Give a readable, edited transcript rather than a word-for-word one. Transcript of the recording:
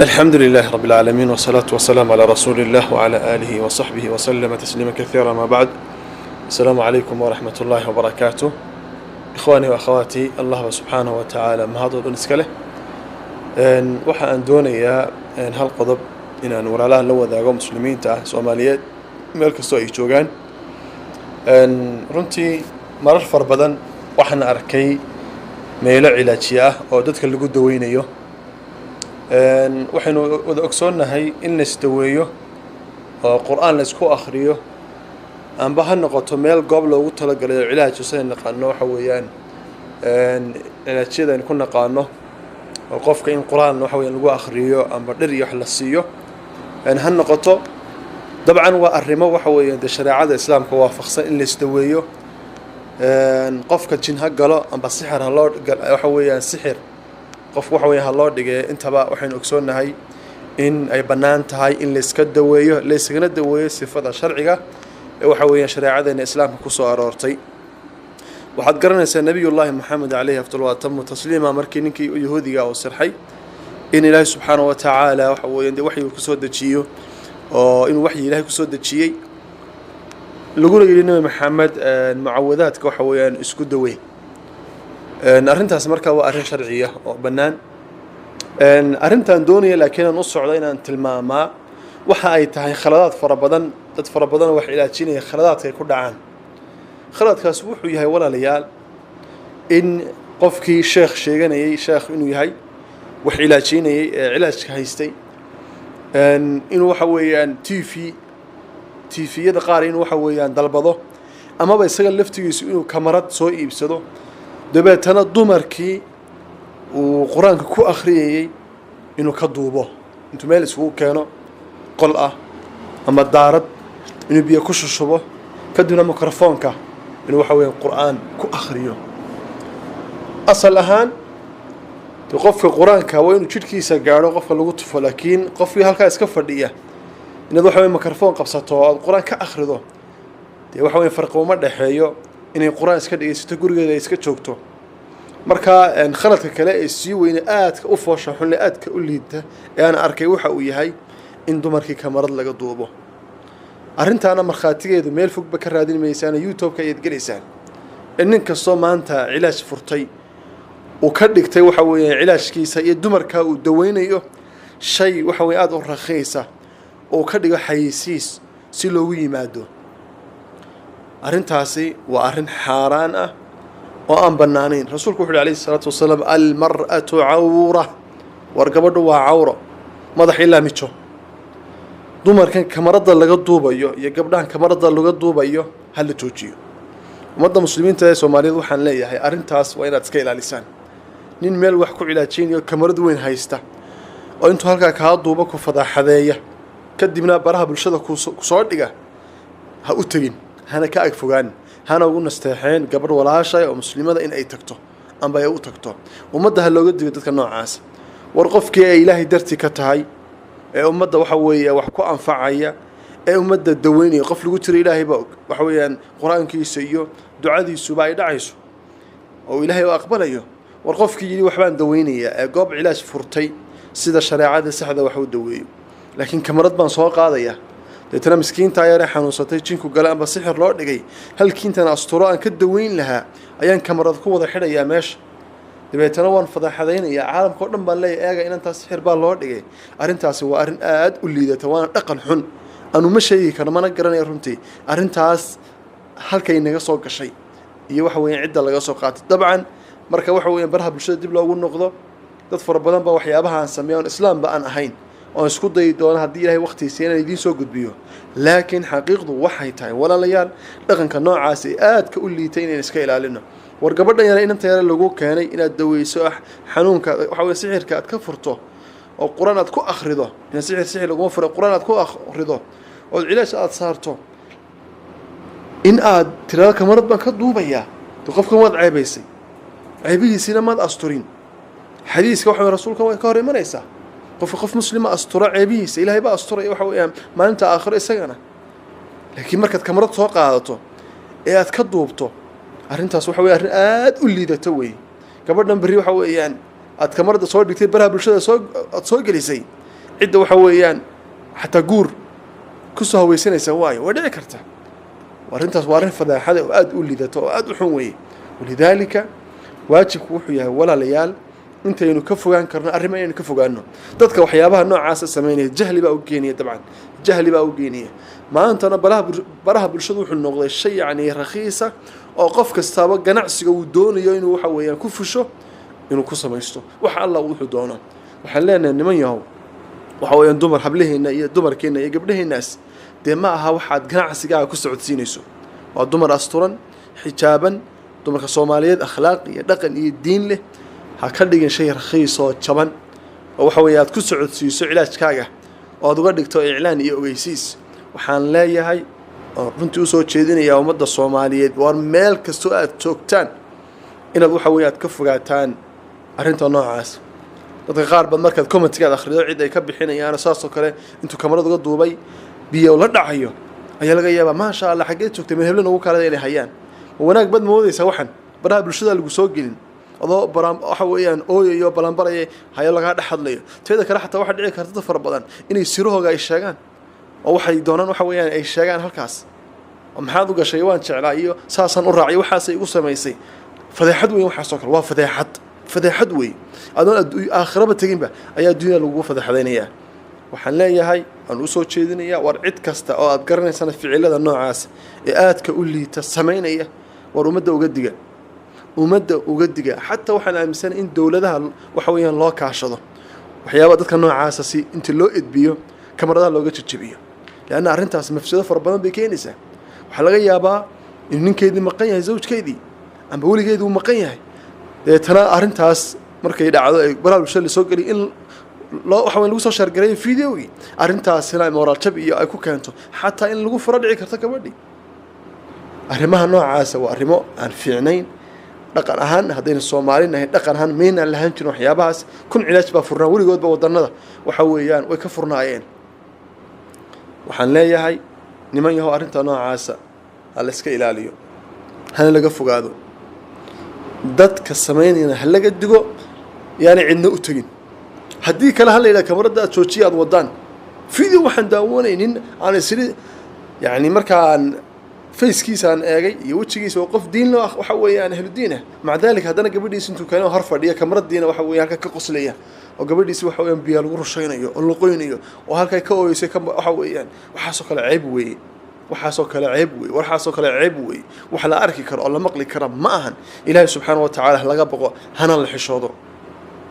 الحمد لله رب العالمين، والصلاة والسلام على رسول الله وعلى آله وصحبه وسلم تسليما كثيرا، ما بعد. السلام عليكم ورحمة الله وبركاته. إخواني وأخواتي، الله سبحانه وتعالى mahad oo dhan iska leh. Waxa aan doonayaa hal qodob inaan walaalaha la wadaago muslimiinta ah Soomaaliyeed meel kastoo ay joogaan. Runtii marar fara badan waxaan arkay meelo cilaajiye ah oo dadka lagu daweynayo. Waxaynu wada ogsoonnahay in la isdaweeyo oo Qur-aan la isku akhriyo, amba ha noqoto meel goob loogu talagalay oo cilaaj siday naqaano, waxa weeyaan cilaajyada aynu ku naqaano oo qofka in Qur-aan waxa weeyaan lagu akhriyo amba dhir iyo wax la siiyo ha noqoto. Dabcan waa arrimo waxa weeyaan dee shareecada Islaamka waafaqsan in la isdaweeyo. Qofka jin ha galo amba sixir ha loo, waxa weeyaan sixir qof waxa weya ha loo dhigee, intaba waxaynu ogsoonnahay in ay bannaan tahay in layska daweeyo, layskagana daweeyo sifada sharciga ee waxa weeyaan shareecadeena Islaamka kusoo aroortay. Waxaad garanaysaa Nabiyullaahi Moxamed caleyhi afdal waatamu tasliima, markii ninkii Yahuudiga uu sirxay, in Ilaahay subxaana wa tacaala waxa weeyaan dee waxyi uu kusoo dejiyo oo inuu waxyi Ilaahay kusoo dejiyey, laguna yidhi Nebi Maxamed mucawadaadka waxa weeyaan isku dawey. Arrintaas marka waa arrin sharciya oo bannaan. Arrintaan doonaya laakiin aan u socdo inaan tilmaamaa waxa ay tahay khaladaad fara badan, dad fara badanoo wax ilaajinaya khaladaadka ay ku dhacaan. Khaladkaas wuxuu yahay, walaalayaal, in qofkii sheekh sheeganayay, sheekh inuu yahay, wax ilaajinayay ee cilaajka haystay, inuu waxa weeyaan TV, TV-yada qaar inuu waxa weeyaan dalbado, amaba isaga laftigiisu inuu kamarad soo iibsado, dabeetana dumarkii uu Qur-aanka ku akhriyayey inuu ka duubo, intuu meel isugu keeno qol ah ama daarad, inuu biyo ku shushubo, kadibna microfoonka inuu waxa weeyaan Qur-aan ku akhriyo. Asal ahaan de qofka Qur-aanka waa inuu jidhkiisa gaadho qofka lagu tufo, laakiin qofkii halkaa iska fadhiya inaad waxa weya microfoon qabsato oo aad Qur-aan ka akhrido, dee waxa weya farqi uma dhexeeyo inay Qur-aan iska dhegeysato gurigeeda ay iska joogto. Marka khaladka kale ee sii weyne, aadka u foosha xunle, aadka u liita ee aan arkay waxa uu yahay in dumarkii kamarad laga duubo. Arrintaana markhaatigeedu meel fogba ka raadin maysaana, YouTube-ka ayaad gelaysaan in nin kastoo maanta cilaaj furtay uu ka dhigtay waxa weeyaan cilaajkiisa iyo dumarka uu daweynayo shay waxa weya aada u rakhiisa, uu ka dhigo xayeysiis si loogu yimaado. Arrintaasi waa arrin xaaraan ah oo aan bannaanayn. Rasuulku wuxu uhi alayhi isalaatu wasalaam: "Almar'atu cawra." War gabadhu waa cawro, madax ilaa mijo. Dumarkan kamarada laga duubayo iyo gabdhahan kamarada laga duubayo ha la joojiyo. Ummadda muslimiinta ee Soomaaliyeed waxaan leeyahay, arrintaas waa inaad iska ilaalisaan. Nin meel wax ku cilaajeynayo, kamarad weyn haysta, oo intuu halkaa kaa duuba ku fadaaxadeeya, kadibna baraha bulshada kusoo dhiga, ha u tegin, hana ka ag fogaan, hana ugu nasteexeen gabadh walaashay oo muslimada in ay tagto amba ay u tagto. Ummadda ha looga digo dadka noocaas. War qofkii ay Ilaahay dartii ka tahay ee ummadda waxa weeye wax ku anfacaya ee ummadda daweynaya, qof lagu jiro Ilaahay baa og, waxa weeyaan Qur-aankiisa iyo ducadiisuba ay dhacayso oo Ilaahay u aqbalayo. War qofkii yidhi waxbaan daweynayaa ee goob cilaaj furtay, sida shareecada saxda wax u daweeyo, laakiin kamarad baan soo qaadaya, deetana miskiintaa yaree xanuunsatay, jinku gale amba sixir loo dhigay, halkiintan asturo aan ka daweyn lahaa ayaan kamarad ku wada xidhayaa meesha, dabeetana waan fadaaxadaynayaa caalamka oo dhan, baan leeyahay eega, inantaas sixir baa loo dhigay. Arrintaasi waa arrin aad u liidata, waana dhaqan xun. Anu ma sheegi karo, mana garanayo runtii arrintaas halkay naga soo gashay iyo waxa weeyaan cidda laga soo qaatay. Dabcan marka waxa weeyaan baraha bulshada dib loogu noqdo, dad fara badan baa waxyaabaha aan sameeya oon Islaamba aan ahayn, oon isku dayi doono haddii Ilahay waqtigiisa inaan idiin soo gudbiyo. Laakiin xaqiiqdu waxay tahay, walaalayaal, dhaqanka noocaas ee aadka u liitay inaynu iska ilaalino. War gabadhan yare, inanta yare lagu keenay inaad daweyso, xanuunka waxa weye sixirka aad ka furto oo Qur-aan aad ku akhrido, in sixir sixir laguma furo, Qur-aan aad ku akhrido ood cilaash aada saarto, in aad tirado kamarad baan ka duubayaa, de qofkan waad ceebaysay, ceebihiisiina maad asturin. Xadiiska waxa rasuulka way ka hor imanaysaa. Qofka qof muslima astura ceebihiisa, Ilaahay baa asturaya waxa weeyaan maalinta aakhiro isagana. Laakiin markaad kamarad soo qaadato ee aad ka duubto Arrintaas waxa weeye arrin aad u liidato weeye. Gabadhan berri waxa weeyaan aad kamarada soo dhigtay, baraha bulshada soo aad soo gelisay, cidda waxa weeyaan xataa guur kusoo haweysanaysa waayo way dhici karta. Arrintaas waa arrin fadeexada oo aad u liidato oo aad u xun weeye. Walidaalika waajibku wuxuu yahay, walaalayaal, intaynu ka fogaan karno arrimo inaynu ka fogaano. Dadka waxyaabaha noocaasa sameynaya jahli baa u geenaya, dabcan jahli baa u geenaya. Maantana baraha bulshadu wuxuu noqday shay yacni rakhiisa oo qof kastaaba ganacsiga uu doonayo inuu waxa weeyaan ku fusho, inuu ku samaysto wax alla wuxuu doono. Waxaan leenahay, niman yahow, waxa weeyaan dumar hablaheenna iyo dumarkeenna iyo gabdhaheennaas dee ma aha waxaad ganacsigaaga ku socodsiinayso. Waa dumar asturan, xijaaban, dumarka Soomaaliyeed akhlaaq iyo dhaqan iyo diin leh. Ha ka dhigin shay rakhiis oo jaban oo waxa weeye aad ku socodsiiso cilaajkaaga oo aad uga dhigto iclaan iyo ogeysiis. Waxaan leeyahay oo runtii usoo jeedinayaa ummadda Soomaaliyeed, waar meel kastoo aad joogtaan inaad waxa weeye aad ka fogaataan arrinta noocaas. Dadka qaar baad markaad commentigaad akhrido cid ay ka bixinayaan saasoo kale intuu kamarad uga duubay biyo la dhacayo ayaa laga yaabaa, maasha Allah, xaggeed joogtay, meel heblo nagu kaalada inay hayaan. Ma wanaag baad moodaysaa waxan baraha bulshada lagu soo gelin adoo waxa weeyaan ooyayo, balanbaraya, hayo lagaa dhex hadlayo? Teeda kale xataa waxaa dhici karta dad fara badan inay sirahooga ay sheegaan oo waxay doonaan waxa weeyaan ay sheegaan halkaas. Oo maxaad u gashay? Waan jeclaa iyo saasaan u raacay, waxaasay igu samaysay. Fadeexad weyn waxaasoo kale waa fadeexad, fadeexad wey. Adoon aakhiraba teginba ayaa adduunyada lagugu fadeexadaynayaa. Waxaan leeyahay, waan usoo jeedinayaa, war cid kasta oo aad garanaysana ficilada noocaas ee aadka u liita samaynaya, war ummadda uga diga, ummadda uga diga. Xataa waxaan aaminsanay in dowladaha waxa weeyaan loo kaashado waxyaaba dadka noocaasa si inta loo edbiyo kamaradaha looga jajabiyo, leanna arrintaas mafsado fara badan bay keenaysaa. Waxaa laga yaabaa inuu ninkeedii maqan yahay, zawjkeedii amba weligeedii uu maqan yahay, deetana arrintaas markay dhacdo ay baraha bulshada lasoo geliyo in loo waxa weyn lagu soo shaargareeyo videogii, arrintaasina moraal jab iyo ay ku keento xataa in lagu furo dhici karto gabadhii. Arrimaha noocaasa waa arrimo aan fiicnayn dhaqan ahaan. Haddaynu Soomaali nahay, dhaqan ahaan maynaan lahaan jirin waxyaabahaas. Kun cilaaj baa furnaa weligoodba wadannada, waxa weeyaan way ka furnaayeen. Waxaan leeyahay, niman yahow, arrinta noocaasa ha la iska ilaaliyo, hana laga fogaado. Dadka samaynayana ha laga digo, yaanay cidna u tegin. Haddii kale ha la yidhaha kamarada aad joojiya aad wadaan. Video waxaan daawanaynin aan isiri yacni markaan facekiisaan eegay iyo wejigiisa oo qof diin loo ah, waxa weeyaan ahlu diin ah, maca daalika haddana gabadhiisa intuu keenay oo hor fadhiya kamaradiina waxa weeye halka ka qoslaya oo gabadhiisi waxa weeyaan biyaa lagu rushaynayo oo luqoynayo oo halkay ka ooyeysay ka waxa weeyaan. Waxaasoo kale ceeb weeye, waxaasoo kale ceeb weeye, waxaasoo kale ceeb weeye. Wax la arki karo oo la maqli kara ma ahan. Ilaahay subxaana wa tacaala ha laga boqo, hana la xishoodo.